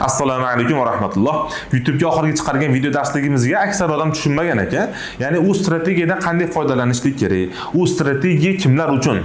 Assalomu alaykum va rahmatulloh. YouTube'ga oxirgi chiqargan video darsligimizga aksar odam tushunmagan ekan. Ya'ni u strategiyadan qanday foydalanishlik kerak? U strategiya kimlar uchun?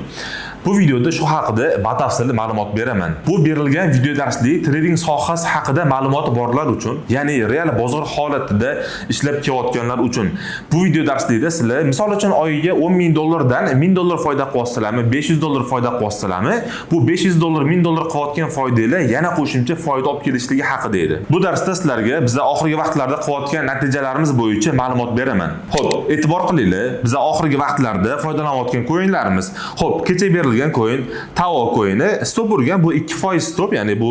Bu videoda shu haqida batafsil ma'lumot beraman. Bu berilgan video darslik trading sohasi haqida ma'lumoti borlar uchun, ya'ni real bozor holatida ishlab kelayotganlar uchun. Bu video darslikda sizlar, misol uchun, oyiga 10 ming dollardan 1000 dollar foyda qilyapsizlarmi, 500 dollar foyda qilyapsizlarmi? Bu 500 dollar, 1000 dollar qilayotgan foydanglar yana qo'shimcha foyda olib kelishligi haqida edi. Bu darsda sizlarga bizlar oxirgi vaqtlarda qilayotgan natijalarimiz bo'yicha ma'lumot beraman. Xo'p, e'tibor qilinglar, bizlar oxirgi vaqtlarda foydalanayotgan coinlarimiz. Xo'p, kecha berilgan coin Tao coini stop urgan, bu 2% stop, ya'ni bu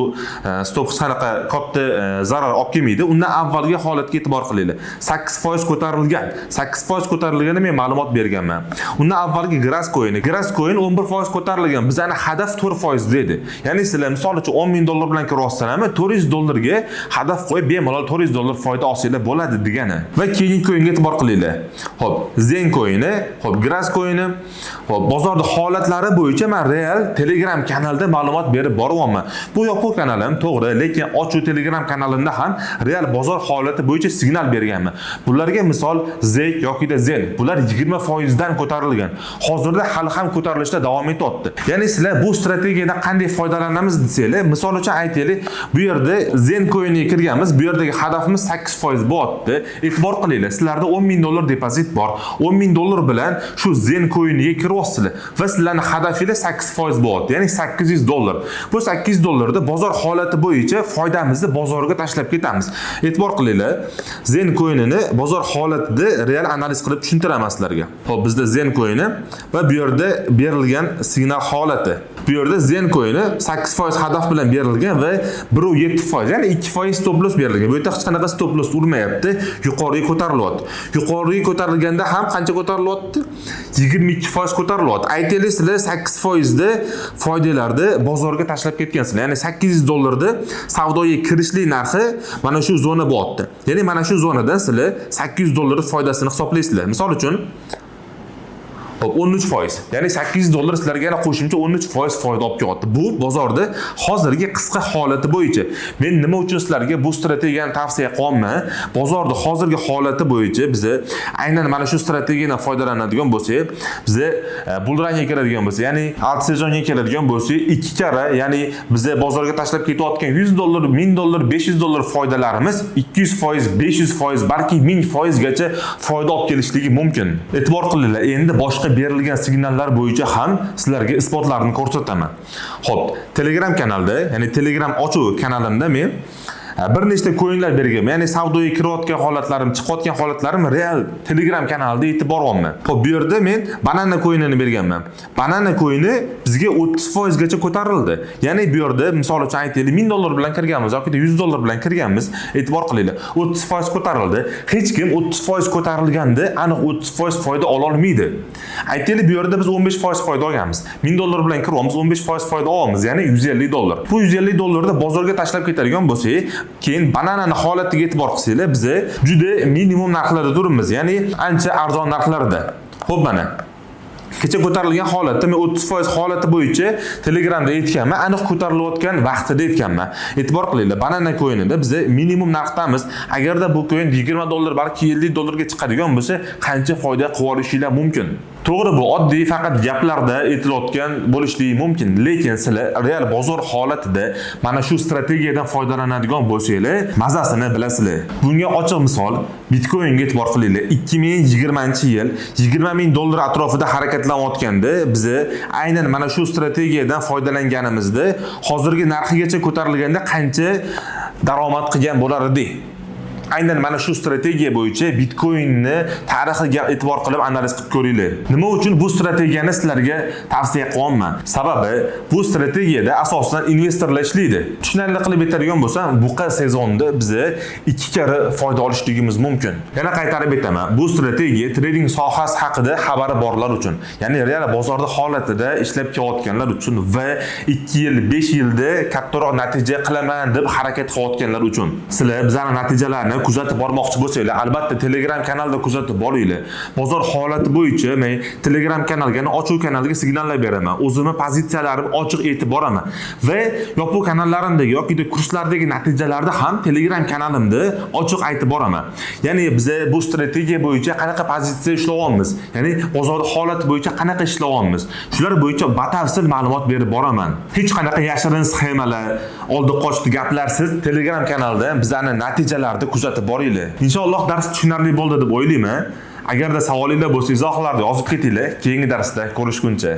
stop hech qanaqa katta zarar olib kelmaydi. Undan avvalgi holatga e'tibor qilinglar. 8% ko'tarilgan. 8% ko'tarilganini men ma'lumot berganman. Undan avvalgi Grass coini, Grass coin 11% ko'tarilgan. Bizani hadaf 4% dedi. Ya'ni sizlar, misol uchun, 10 ming dollar bilan kiryapsizlarmi, 400 dollarga hadaf qo'yib, bemalol 400 dollar foyda olsanglar bo'ladi degani. Va keyingi coinga e'tibor qilinglar. Xo'p, Zen coini, xo'p, Grass coini, xo'p, bozorda holatlari bo'yicha men real Telegram kanalda ma'lumot berib boryapman. Bu yopiq kanalim, to'g'ri, lekin ochiq Telegram kanalimda ham real bozor holati bo'yicha signal berganman. Bularga misol Zek yoki Zen, bular 20% dan ko'tarilgan. Hozirda hali ham ko'tarilishda davom etyapti. Ya'ni sizlar bu strategiyadan qanday foydalanamiz desanglar, misol uchun aytaylik, bu yerda Zen coiniga kirganmiz, bu yerdagi hadafimiz 8% bo'lyapti. E'tibor qilinglar, sizlarda 10 ming dollar depozit bor. 10 ming dollar bilan shu Zen coiniga kiryapsizlar va sizlarning hadafingiz 8% bo'lyapti, ya'ni 800 dollar. Bu 800 dollarda bozor holati bo'yicha foydamizni bozorga tashlab ketamiz. E'tibor qilinglar, Zen coinini bozor holatida real analiz qilib tushuntiraman sizlarga. Xo'p, bizda Zen coini va bu yerda berilgan signal holati. Bu yerda Zen coini 8% hadaf bilan berilgan va 1.7%, ya'ni 2% stop loss berilgan. Bu yerda hech qanaqa stop loss urmayapti, yuqoriga ko'tarilyapti. Yuqoriga ko'tarilganda ham qancha ko'tarilyapti? 22% ko'tarilyapti. Aytaylik, sizlar 8% da foydalarni bozorga tashlab ketgansizlar. Ya'ni 800 dollarda savdoga kirishlik narxi mana shu zona bo'lyapti. Ya'ni mana shu zonadan sizlar 800 dollar foydasini hisoblaysizlar. Misol uchun, hop, 13%. Ya'ni 800 dollar sizlarga yana qo'shimcha 13% foyda olib kelyapti. Bu bozorda hozirgi qisqa holati bo'yicha. Men nima uchun sizlarga bu strategiyani tavsiya qilyapman? Bozorda hozirgi holati bo'yicha biza aynan mana shu strategiyadan foydalanadigan bo'lsak, biza bull runga kiradigan bo'lsak, ya'ni alt sezonga keladigan bo'lsak, ikki karra, ya'ni biza bozorga tashlab ketayotgan 100 dollar, 1000 dollar, 500 dollar foydalarimiz 200%, 500%, balki 1000% gacha foyda olib kelishligi mumkin. E'tibor qilinglar, endi boshqa berilgan signallar bo'yicha ham sizlarga isbotlarni ko'rsataman. Xo'p, Telegram kanalda, ya'ni Telegram ochuv kanalimda men bir nechta coinlar berganman. Ya'ni savdoga kirayotgan holatlarim, chiqayotgan holatlarim real Telegram kanalida aytib boryapman. Xo'p, bu yerda men Banana coinini berganman. Banana coini bizga 30% gacha ko'tarildi. Ya'ni bu yerda, misol uchun aytaylik, 1000 dollar bilan kirganmiz yoki 100 dollar bilan kirganmiz. E'tibor qilinglar. 30% ko'tarildi. Hech kim 30% ko'tarilganda aniq 30% foyda ola olmaydi. Aytaylik, bu yerda biz 15% foyda olganmiz. 1000 dollar bilan kiryapmiz, 15% foyda olamiz, ya'ni 150 dollar. Bu 150 dollarni bozorga tashlab ketadigan bo'lsak, keyin bananani holatiga e'tibor qilsanglar, biza juda minimum narxlarda turibmiz, ya'ni ancha arzon narxlarda. Xo'p, mana kecha ko'tarilgan holatda men 30% holati bo'yicha Telegramda aytganman, aniq ko'tarilayotgan vaqtida aytganman. E'tibor qilinglar, Banana coinida biza minimum narxdamiz. Agarda bu coin 20 dollar, balki 50 dollarga chiqadigan bo'lsa, qancha foyda qilib olishinglar mumkin? To'g'ri, bu oddiy faqat gaplarda aytilayotgan bo'lishligi mumkin, lekin sizlar real bozor holatida mana shu strategiyadan foydalanadigan bo'lsanglar, mazasini bilasizlar. Bunga ochiq misol Bitcoinga e'tibor qilinglar. 2020-yil 20 ming dollar atrofida harakatlanayotganda biza aynan mana shu strategiyadan foydalanganimizda hozirgi narxigacha ko'tarilganda qancha daromad qilgan bo'lar edik? Aynan mana shu strategiya bo'yicha Bitcoinni tarixiga e'tibor qilib analiz qilib ko'ringlar. Nima uchun bu strategiyani sizlarga tavsiya qilyapman? Sababi bu strategiyada asosan investorlar ishlaydi. Tushunarli qilib aytadigan bo'lsam, buqa sezonda biza ikki karra foyda olishligimiz mumkin. Yana qaytarib aytaman, bu strategiya trading sohasi haqida xabari borlar uchun, ya'ni real bozorda holatida ishlab kelayotganlar uchun va 2 yil, 5 yilda kattaroq natija qilaman deb harakat qilayotganlar uchun. Sizlar bizning natijalarni kuzatib bormoqchi bo'lsanglar, albatta Telegram kanalda kuzatib boringlar. Bozor holati bo'yicha men Telegram kanalga, ya'ni ochiq kanalga signallar beraman. O'zimni pozitsiyalarimni ochiq aytib boraman va yopiq kanallarimdagi yoki kurslardagi natijalarni ham Telegram kanalimda ochiq aytib boraman. Ya'ni biza bu strategiya bo'yicha qanaqa pozitsiya ishlayapmiz, ya'ni bozor holati bo'yicha qanaqa ishlayapmiz, shular bo'yicha batafsil ma'lumot berib boraman. Hech qanaqa yashirin sxemalar, oldi qochdi gaplarsiz Telegram kanalda bizani natijalarni kuzatib boringlar. Inshaalloh dars tushunarli bo'ldi deb o'ylayman. Agarda savolinglar bo'lsa, izohlarda yozib ketinglar. Keyingi darsda ko'rishguncha.